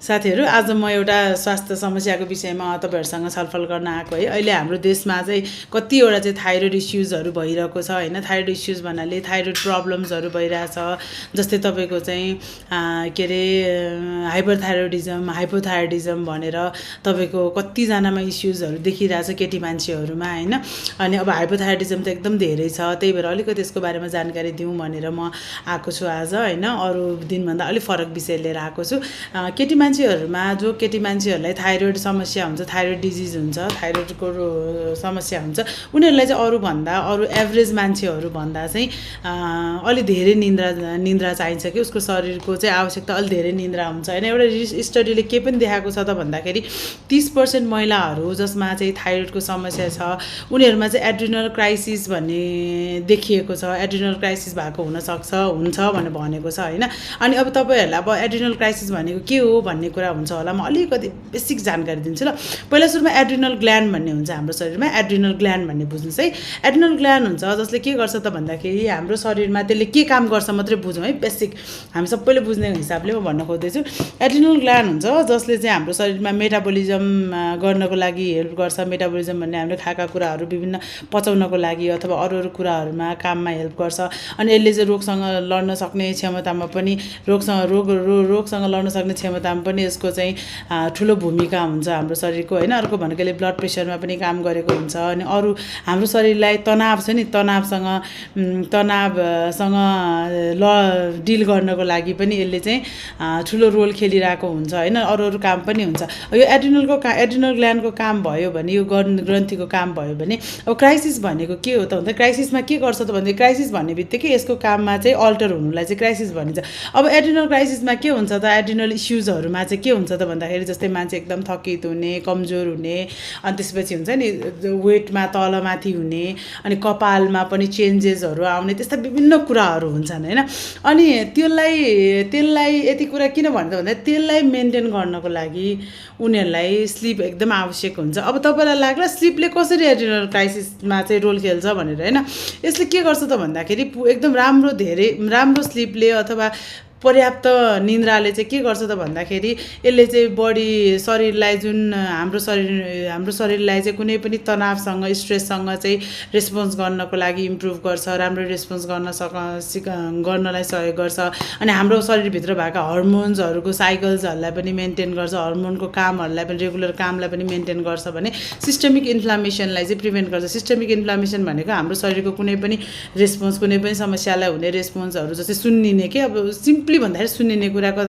साथीहरू, आज म एउटा स्वास्थ्य समस्याको विषयमा तपाईहरुसँग छलफल गर्न आएको है। अहिले हाम्रो देशमा चाहिँ कतिवटा चाहिँ थाइरोइड इस्युजहरू भइरहेको छ हैन। थाइरोइड इस्युज भन्नाले थाइरोइड प्रब्लम्सहरू भइरहेछ। जस्तै तपाईको चाहिँ के रे हाइपरथाइरोइडिजम, हाइपोथाइरोइडिजम भनेर तपाईको कति जनामा इस्युजहरू देखिरहेछ केटी मान्छेहरुमा हैन। अनि अब हाइपोथाइरोइडिजम त एकदम धेरै छ, त्यही भएर अलिकति यसको बारेमा जानकारी दिउँ भनेर म आएको छु आज हैन। अरु दिनभन्दा अलि फरक विषय लिएर आएको छु। केटी मान्छेहरुमा जो केटी मान्छेहरुलाई थाइरोइड समस्या हुन्छ, थाइरोइड डिजिज हुन्छ, थाइरोइडको समस्या हुन्छ, उनीहरुलाई चाहिँ अरु एभरेज मान्छेहरु भन्दा चाहिँ अलि धेरै निन्द्रा चाहिन्छ कि उसको शरीरको चाहिँ आवश्यकता अलि धेरै निन्द्रा हुन्छ हैन। एउटा स्टडीले के पनि देखाएको छ त भन्दाखेरि 30% महिलाहरु जसमा चाहिँ थाइरोइडको समस्या छ उनीहरुमा चाहिँ एड्रिनल क्राइसिस भन्ने देखिएको छ। एड्रिनल क्राइसिस भएको हुन्छ भनेर भनेको छ हैन। अनि अब तपाईहरुलाई अब एड्रिनल क्राइसिस भनेको के हो भन्ने कुरा हुन्छ होला। म अलिकति बेसिक जानकारी दिन्छु ल। पहिला सुरुमा एड्रिनल ग्ल्यान्ड भन्ने हुन्छ हाम्रो शरीरमा। एड्रिनल ग्ल्यान्ड भन्ने बुझ्नुस् है। एड्रिनल ग्ल्यान्ड हुन्छ जसले के गर्छ त भन्दाखेरि हाम्रो शरीरमा त्यसले के काम गर्छ मात्रै बुझौँ है। बेसिक हामी सबैले बुझ्ने हिसाबले म भन्न खोज्दैछु। एड्रिनल ग्ल्यान्ड हुन्छ जसले चाहिँ हाम्रो शरीरमा मेटाबोलिजम गर्नको लागि हेल्प गर्छ। मेटाबोलिजम भन्ने हामीले खाएका कुराहरू विभिन्न पचाउनको लागि अथवा अरू कुराहरूमा काममा हेल्प गर्छ। अनि यसले चाहिँ रोगसँग लड्न सक्ने क्षमतामा पनि रोगसँग लड्न सक्ने क्षमतामा पनि यसको चाहिँ ठुलो भूमिका हुन्छ हाम्रो शरीरको हैन। अर्को भनेको यसले ब्लड प्रेसरमा पनि काम गरेको हुन्छ। अनि अरू हाम्रो शरीरलाई तनाव छ नि, तनावसँग डिल गर्नको लागि पनि यसले चाहिँ ठुलो रोल खेलिरहेको हुन्छ हैन। अरू काम पनि हुन्छ। यो एड्रिनल ग्ल्यान्डको काम भयो भने, यो ग्रन्थीको काम भयो भने, अब क्राइसिस भनेको के हो त भन्दा क्राइसिसमा के गर्छ त भन्दा क्राइसिस भन्ने बित्तिकै यसको काममा चाहिँ अल्टर हुनुलाई चाहिँ क्राइसिस भनिन्छ। अब एड्रिनल क्राइसिसमा के हुन्छ त, एड्रिनल इस्युजहरुमा चाहिँ के हुन्छ त भन्दाखेरि जस्तै मान्छे एकदम थकित हुने, कमजोर हुने, अनि त्यसपछि हुन्छ नि वेटमा तलमाथि हुने, अनि कपालमा पनि चेन्जेसहरु आउने, त्यस्ता विभिन्न कुराहरु हुन्छन् हैन। अनि त्यसलाई यति कुरा किन भन्दा त्यसलाई मेन्टेन गर्नको लागि उनीहरुलाई स्लीप एकदम आवश्यक हुन्छ। अब तपाईलाई लाग्ला स्लीपले कसरी एड्रिनल क्राइसिसमा चाहिँ रोल खेल्छ भनेर हैन। यसले के गर्छ त भन्दाखेरि एकदम राम्रो स्लीपले अथवा पर्याप्त निन्द्राले चाहिँ के गर्छ त भन्दाखेरि यसले चाहिँ बडी शरीरलाई जुन हाम्रो शरीरलाई चाहिँ कुनै पनि तनावसँग स्ट्रेससँग चाहिँ रेस्पोन्स गर्नको लागि इम्प्रुभ गर्छ, राम्रो रेस्पोन्स गर्नलाई सहयोग गर्छ। अनि हाम्रो शरीरभित्र भएका हर्मोन्सहरुको साइकल्सहरुलाई पनि मेन्टेन गर्छ, हर्मोनको कामहरुलाई पनि रेगुलर कामलाई पनि मेन्टेन गर्छ भने सिस्टमिक इन्फ्लामेसनलाई चाहिँ प्रिभेन्ट गर्छ। सिस्टमिक इन्फ्लामेसन भनेको हाम्रो शरीरको कुनै पनि रेस्पोन्स, कुनै पनि समस्यालाई हुने रेस्पोन्सहरु जस्तै सुन्निने के, अब सिम्पली भन्दाखेरि सुन्निने कुराको